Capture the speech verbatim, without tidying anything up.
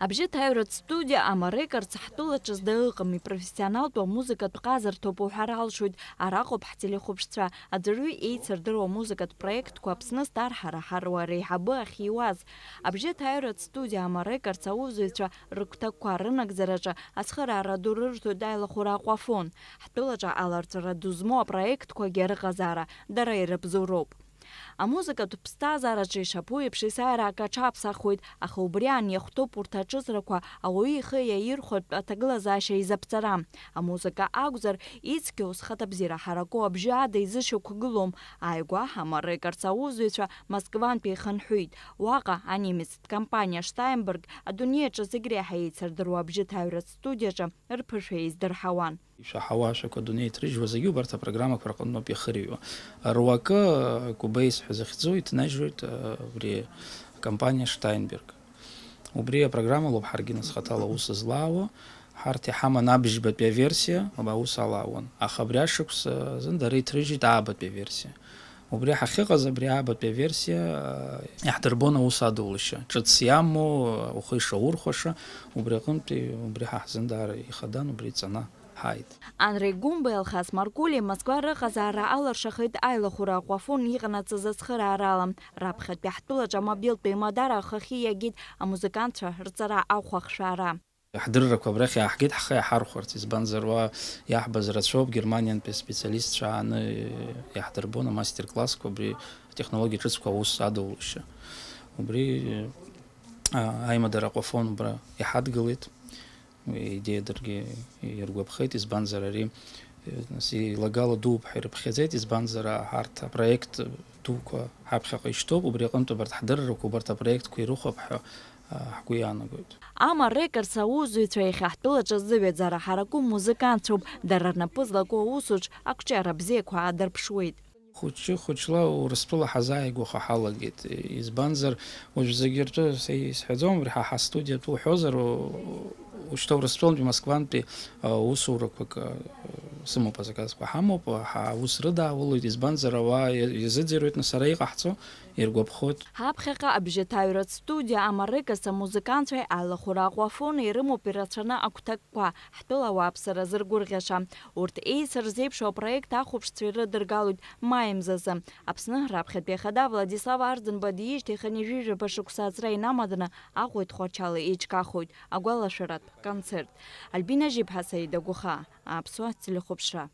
Абжьы ҭаҩратә студиа Амарекарц ҳтәылаҿы зда ыҟам, ипрофессионалтәу амузыкатә ҟазарҭоуп уҳәар алшоит, араҟоуп ҳтелехәаԥшцәа, аӡәырҩы еицырдыруа амузыкатә проектқәа Аԥсны Стар ҳара ҳаруа реиҳабы ахьиуаз. Абжьы ҭаҩратә студиа Амарекарц аусзуҩцәа рыгәҭакқәа рынагӡараҿы ацхыраара ду рырҭоит аилахәыра Аҟәафон. Ҳтәылаҿы аларҵәара ду змоу апроектқәагьы рыҟазаара дара ирыбзоуроуп. Амузыкатә ԥсҭазаараҿы ишаԥу еиԥш есааира акы аҽаԥсахуеит, аха убри аан иахәҭоуп урҭ аҿыцрақәа ауаҩы ихы иаирхәартә аҭагылазаашьа изаԥҵара. Амузыка акәзар, ицқьоу зхаҭабзиара ҳараку абжьы ада изышьақәгылом. Ааигәа ҳамарекарц аусзуҩцәа Москвантәи ихынҳәит. Уаҟа анемецтә компаниа Штаинберг адунеи аҿы зегь реиҳа еицырдыруа абжьы ҭаҩратә студиаҿы рԥышәа еиздырҳауан. Ишаҳауа ашәақәа адунеи иҭрыжьуа зегьы убарҭ апрограммақәа рҟынтә ауп иахырҩуа. Руакы, Cubase ҳәа захьӡу, иҭнажьуеит, э, убри акомпаниа Штаинберг. Убри апрограммала ауп ҳаргьы нас хаҭала аус злаауа. Ҳарҭ иҳаман абжьбатәи аверсиа, аус алаауан. Аха абри ашықәс азын дара иҭрыжьит аабатәи аверсиа. Убри ҳахьыҟаз абри аабатәи аверсиа, э, иаҳдырбон аус адулашьа. Ҿыц иамоу, э, ухы ишаурхәаша, убри аҟынтәи, убри ҳа ҳзын даара ихадан, убри ҵаны ҳааит. Анри Гәымба, Елхас Маркули Москва рыҟазаара алыршахеит аилахәыра Аҟәафон иҟанаҵаз ацхыраарала. Раԥхьатәи ҳтәылаҿы амобилтә еимадара ахахьы иагеит амузыкантцәа рҵара ахәахшәаара. Ҳдыррақәа абрахь иааҳгеит ҳхы иаҳархәарц, избанзар, уа иаҳбаз рацәоуп, Германиантәи специалистцәа ааны иаҳдырбон амастер-классқәа, абри атехнологиа ҿыцқәа аус адулашьа. Убри, а, аимадара Аҟәафон убра иҳадгылеит. Уи аидеиа даргьы иргәаԥхеит, избанзар, ари, э, нас, еилагала дууп ҳәа ирыԥхьаӡеит, избанзар, а, ҳарҭ апроект дуқәа ҳаԥхьаҟа ишьҭоуп, убри аҟынтә абарҭ ҳдыррақәа, убарҭ апроектқәа ирыхәап ҳәа, а, ҳгәы иаанагоит. Амарекарц аусзуҩцәа иахьа ҳтәылаҿы зыҩаӡара ҳараку музыкантцәоуп, дара рнапы злаку аусураҿ ақәҿиара бзиақәа аадырԥшуеит. Хәыҷы-хәыҷла Урыстәыла ҳазааигәаха ҳалагеит. Избанзар, уажә зегьы ртәы са исҳәаӡом, абри ҳа ҳастудиа атәы уҳәозар, у-, ушьҭа Урыстәылантәи Москвантәи, а, усурақәак, а, сымоуп, азаказқәа ҳамоуп, ҳа аус рыдаулоит, избанзар, ауаа иа-, иазыӡырҩуеит, нас ара иҟаҳҵо иргәаԥхоит. Ҳаԥхьаҟа абжьаҭаҩратә студиа Амарекарц амузыкантцәеи аилахәыра Аҟәафони ирымоуп ирацәаны агәҭакқәа, ҳтәыла ауааԥсыра зыргәырӷьаша. Урҭ еицырзеиԥшу апроект ахәаԥшцәа ирыдыргалоит маи мзазы. Аԥсны раԥхьатәи ахада Владислав Арӡынба диижьҭеи хынҩажәижәаба шықәса аҵра инамаданы Аҟәеи Тҟәарчали еиҿкаахоит агәалашәаратә концерт. Альбина Жьиԥҳа, Саида Гәыхаа, Аԥсуа телехәаԥшра.